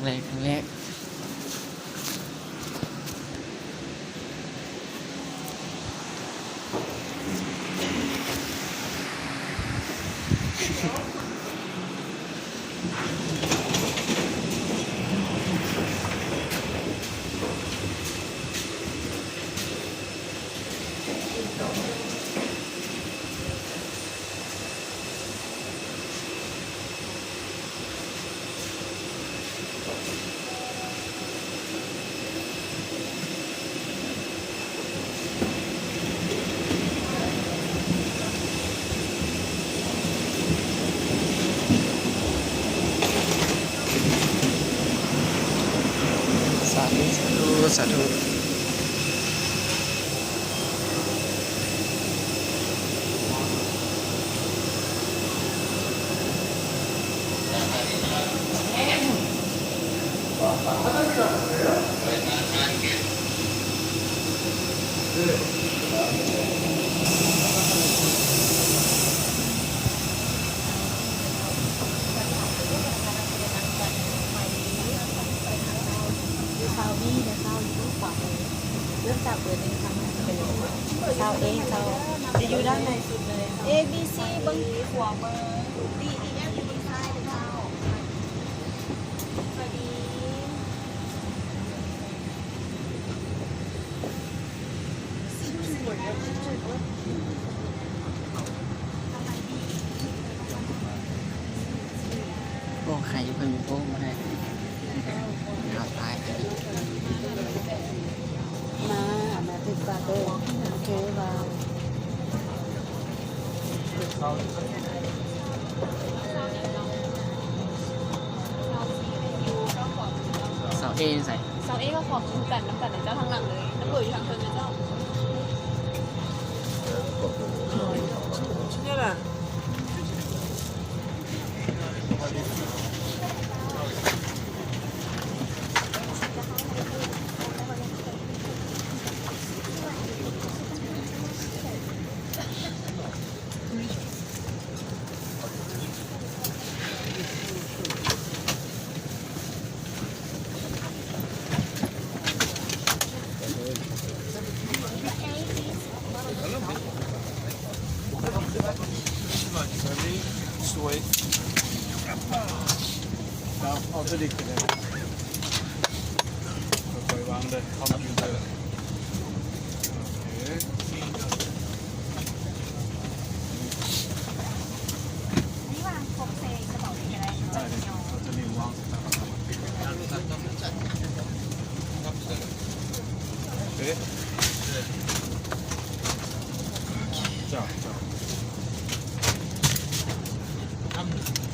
ແລກ ຄັ້ງແລກ. ສາທຸ ສາທຸ ສາທຸ. ຊາວບີເດີ ຊາວຢູ່ຂວາມື ເລີ່ມຈາກເບີໜຶ່ງ ຊາວເອ ເຈົ້າ ຈະຢູ່ດ້ານໃນສຸດເລີຍ. ເອ ບີ ຊີ ເບິ່ງຂວາມື ດີ ອີ ເອັຟ ຢູ່ເບິ່ງຊ້າຍເດີເຈົ້າ. ສະບາຍດີ. ໂອ້ ໃຄຢູ່ເພິ່ນໂອ້ມາໃຫ້ ເອົາຖ່າຍໄປ ມາ ມາຕິດຕາມເດີ ໂອເຄ ບາຍ. ສາວເອຢູ່ໃສ? ສາວເອກໍຂອບຄຸນກັນນຳກັນນະເຈົ້າ ທາງຫຼັງເລີຍ ນຳເບີຢູ່ທາງເທິງນະເຈົ້າ ນີ້ລະ. ເອົາໂຕນີ້ຂຶ້ນເລີຍ ຄ່ອຍວາງເດີ ຄອມພິວເຕີ. ນີ້ວາງຄົບໃສ່ກະເປົານີ້ກໍໄດ້ ໄດ້ເລີຍ ເອົາໂຕນີ້ວາງໃສ່ກະເປົາ ເອີ ເຈົ້າ ເຈົ້າ. ທຳ